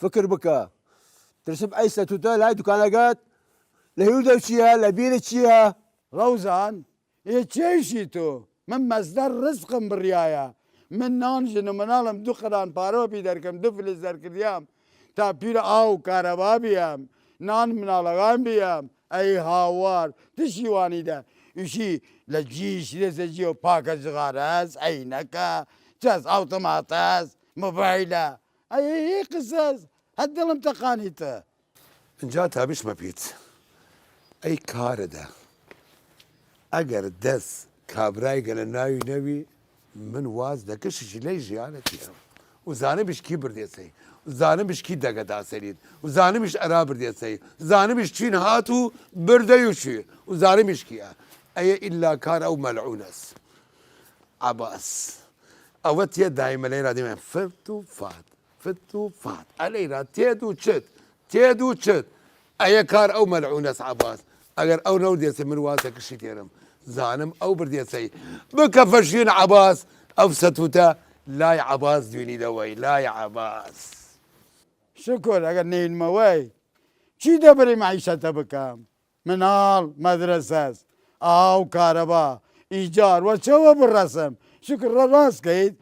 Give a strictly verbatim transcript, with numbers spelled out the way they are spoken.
فکر بکە. ترسم ئەی ستوتە لای دوکانەگەت لە هیوردەو چیە، لە بیرت چیە؟ رەوزان، ئێ چێوشی تو؟ من مەسدەر رزقم بڕیایە. من نان ژن و مناڵم دو قران پارەوە پی دەرکەم، دو فلس دەرکردیام تا پیرە ئاو و کارەبا بیەم، نان مناڵەگان بیەم. ئەی هاوار، تو شیوانی دە ئیشی لە جیش رێزە جیەو پاکە جغارەس، عەینەکە، چەس ئاوتۆماتەس، مۆبایلە. ئەی، ئەی، ئەی قسەس، هەر دڵم تەقانیتە. ئنجا تا بشمە پیت ئەی کارەدە. ئەگەر دەس کابرایگە لە ناوی نەوی، من واز دە کشیشی لەی ژیانەتیە. و زانمیش کی بردێسەی، و زانمیش کی دەگە داسەرید، و زانمیش ئەرا بردێسەی، زانمیش چین هات و بردەی و چی، و زانمیش کیە. ئەیە ئیلا کار ئەو مەلعونەس. عەباس. ئەوە تێ دایمە لەیرا دیمە فت و فات، فت و فات. ئەلەیرا تێد و چت، تێد و چت. ئەیە کار ئەو مەلعونەس عەباس. ئەگەر ئەو نەوردێسەی من واسە کشی تێرم. زانم ئەو بردێسەی. بکە فەشین عەباس. ئەو ستوتە لای عەباس دوینی دەوەی، لای عەباس. شکر، ئەگەر نەینمەوەی چی دەبری مەعیشەتە بکەم؟ مناڵ، مەدرەسەس، ئاو، کارەبا، ئیجار، وە چەوە بڕەسم؟ شکر، ڕ-، ڕاست کەیت،